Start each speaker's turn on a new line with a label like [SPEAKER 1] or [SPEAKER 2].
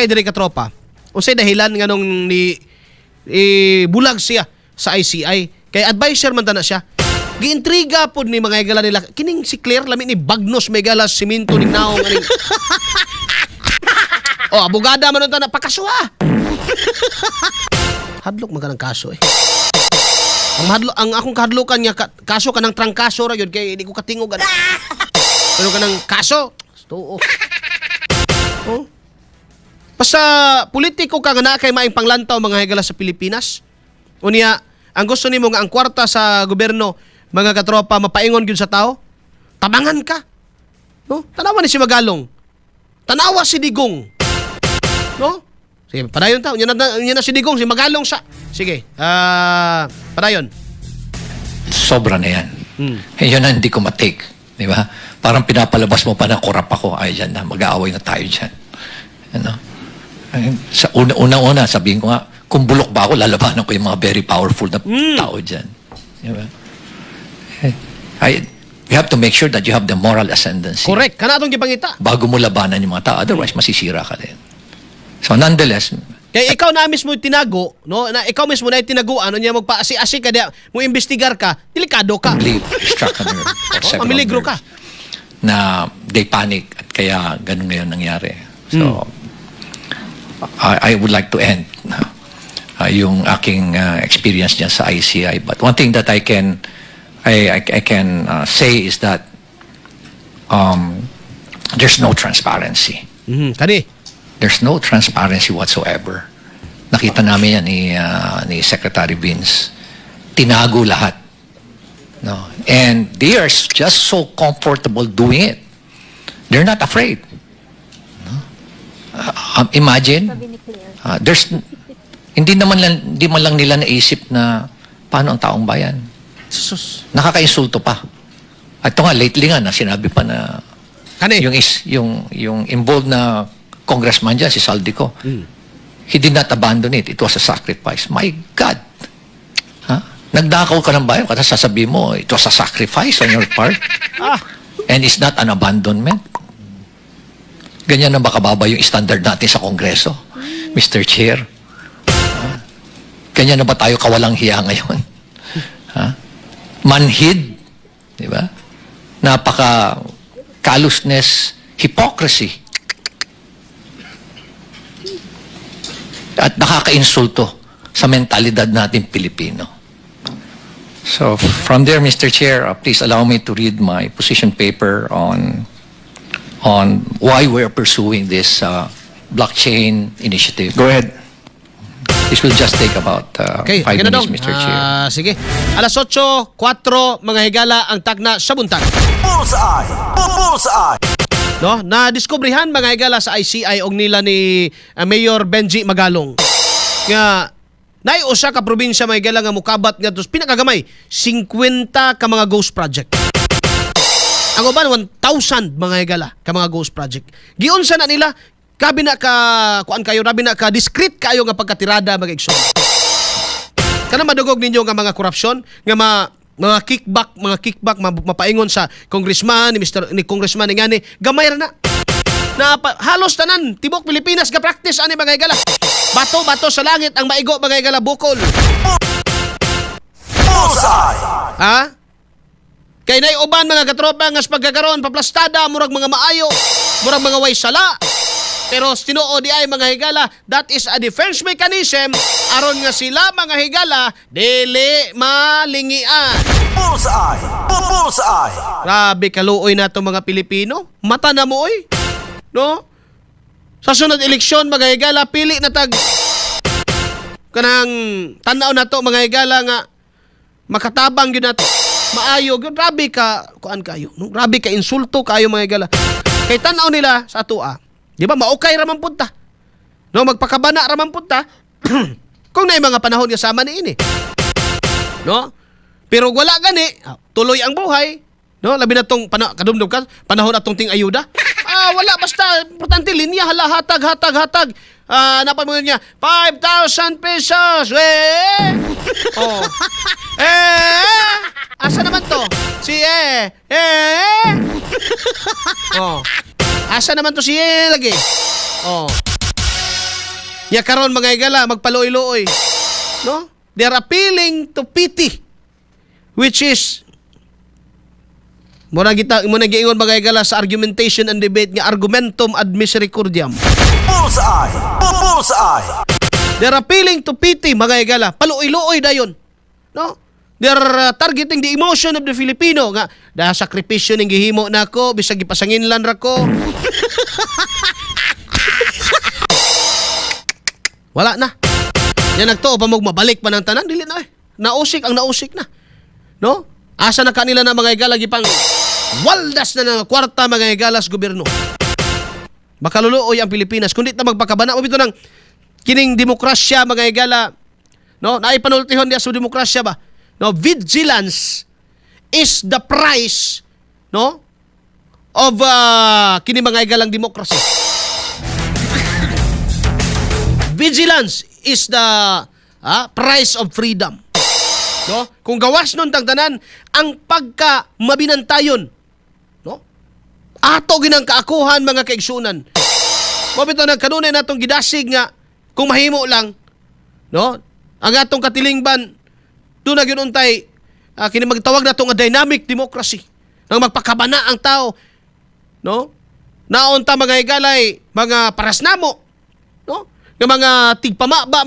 [SPEAKER 1] Diri katropa. Unsay dahilan nganong ni bulag siya sa ICI? Kay advisor man ta na siya. Giintriga pod ni mga higala nila. Kining si Claire lami ni bagnos may gala simento ning naong aning. Oh, abogada man ta na pakasuha. Hadlok man ka ng kaso eh. Ang mahadlo, ang akong kahadlokan nga kaso kanang trangkaso ra gyud kay di ko katingog ana. Pero kanang kaso, tuo. Oh. Basta politiko ka nga naa kay maing panglantaw mga higala sa Pilipinas. Unya, ang gusto nimo nga ang kwarta sa gobyerno mga katropa mapaingon gyud sa tao, tabangan ka. No? Tanawa ni si Magalong. Tanawa si Digong. No? Sige, padayon ta. Unya na si Digong, si Magalong sa. Sige, padayon.
[SPEAKER 2] Sobra na yan. Eh, yun ang hindi ko matake. Di ba? Parang pinapalabas mo pa na korap ako. Ay, dyan na. Mag-aaway na tayo dyan. Ano? Ay, sa una-una, sabihin ko nga, kung bulok ba ako, lalabanan ko yung mga very powerful na tao dyan. Di ba? Eh, you have to make sure that you have the moral ascendancy.
[SPEAKER 1] Correct. Kana atong gipangita.
[SPEAKER 2] Bago mo labanan yung mga tao. Otherwise, masisira ka din. So, nonetheless,
[SPEAKER 1] kaya ikaw na mismo tinago, no? Na ikaw mismo na tinaguan, ano niya magpaasi-asi ka diya, mo imbestigar ka, delikado ka.
[SPEAKER 2] Struck a nerve or
[SPEAKER 1] Oh,
[SPEAKER 2] several
[SPEAKER 1] mamiligro ka.
[SPEAKER 2] nerves na they panic at kaya ganun ngayon nangyari. So, I would like to end yung aking experience dyan sa ICI. But one thing that I can say is that there's no transparency.
[SPEAKER 1] Kani.
[SPEAKER 2] There's no transparency whatsoever. Nakita namin yan ni Secretary Vince. Tinago lahat. No? And they are just so comfortable doing it. They're not afraid. No? Imagine, there's hindi naman lang, hindi man lang nila naisip na paano ang taong bayan.
[SPEAKER 1] Sus.
[SPEAKER 2] Nakakainsulto pa. At ito nga, lately nga, na sinabi pa na
[SPEAKER 1] Kani.
[SPEAKER 2] yung, is, yung involved na congressman dyan, si Zaldy Co, he did not abandon it. It was a sacrifice. My God! Ha? Nagdakaw ka ng bayan, kasi sasabihin mo, it was a sacrifice on your part. And it's not an abandonment. Ganyan na ba kababa yung standard natin sa Kongreso, Mr. Chair? Ha? Ganyan na ba tayo kawalang hiya ngayon? Ha? Manhid, di ba? Napaka callousness, hypocrisy. At nakakainsulto sa mentalidad natin Pilipino. So from there, Mr. Chair, please allow me to read my position paper on why we're pursuing this blockchain initiative.
[SPEAKER 3] Go ahead.
[SPEAKER 2] This will just take about
[SPEAKER 1] Okay,
[SPEAKER 2] 5
[SPEAKER 1] okay na
[SPEAKER 2] minutes,
[SPEAKER 1] dong.
[SPEAKER 2] Mr. Chair.
[SPEAKER 1] Sige. Alas 8:04 mga higala ang tagna sa buntag.
[SPEAKER 4] Bullseye! Bullseye!
[SPEAKER 1] No, na diskubrihan mga higala sa ICI og nila ni Mayor Benji Magalong nga naay usa ka probinsya mga higala nga mukabat ngadto pinakagamay 50 ka mga ghost project. Ang uban 1,000 mga higala ka mga ghost project. Giunsa na nila kabi na ka kuan kayo, rabi na ka discreet kayo nga pagkatirada mga igsoon. Kana madugog ninyo nga mga korupsyon nga mga kickback mapaingon sa congressman ni Mr. ni congressman ni ngani gamay ra na. Na halos tanan tibok Pilipinas ga practice ani mga higala. Bato bato sa langit ang maigo mga higala bukol.
[SPEAKER 4] Bullseye!
[SPEAKER 1] Ha? Kay nay uban mga katropa nga sa pagkakaroon paplastada murag mga maayo, murag mga way sala. Pero tinuod di ay mga higala, that is a defense mechanism aron nga sila mga higala dili malingian.
[SPEAKER 4] Bullseye! Bullseye!
[SPEAKER 1] Grabe kaluoy na itong mga Pilipino. Mata na mo oy. No? Sa sunod eleksyon mga higala, pili na tag kanang tan-aw na to mga higala nga makatabang gyud nato. Maayo gyud, grabe ka kuan kayo. No? Grabe ka insulto kayo mga higala. Kay tan-aw nila sa atoa. Di ba maukay ra man pud ta. No, magpakabana ra man pud ta. Kung naay mga panahon nga sama niini. No? Pero wala gani, tuloy ang buhay. No, labi na tong kadumdum ka panahon atong ting ayuda. Wala basta importante linya hala hatag hatag hatag. Napa mo niya 5,000 pesos. Eh. Oh. Eh. Asa naman to? Si eh. Eh. Oh. Asa naman to si eh lagi? Oh. Ya karon, mga higala, magpaluoy-luoy. No? They are appealing to pity, which is mura kita mo giingon, mga higala, sa argumentation and debate nga argumentum ad misericordiam.
[SPEAKER 4] Bullseye! Bullseye!
[SPEAKER 1] They are appealing to pity, mga higala. Paluoy-luoy dayon. No? They are targeting the emotion of the Filipino nga da sakripisyo ning gihimo nako bisag gipasanginlan ra ko. Wala na. Yan, nagtuo pa mo mabalik pa ng tanan, dili na eh. Nausik ang nausik na. No? Asa na kanila na, mga higala, gipang waldas na ng kwarta, mga higala, sa gobyerno. Makaluluoy ang Pilipinas kundi ta magpakabana mo bito ng kining demokrasya, mga higala, no? Naay panultihon diya sa demokrasya ba, no? Vigilance is the price, no, of kini, mga higalang democracy. Vigilance is the price of freedom, no? Kung gawas nun tang tanan ang pagka mabinantayon, no, ato ginang kaakuhan, mga kaigsunan. Mao bitaw nang kanunay natong gidasig nga kung mahimo lang, no, ang atong katilingban doon na gyud untay kini magtawag nato nga dynamic democracy nang magpakabana ang tao, no? Naunta, mga higalay, mga paras namo, no, nga mga tigpamaba.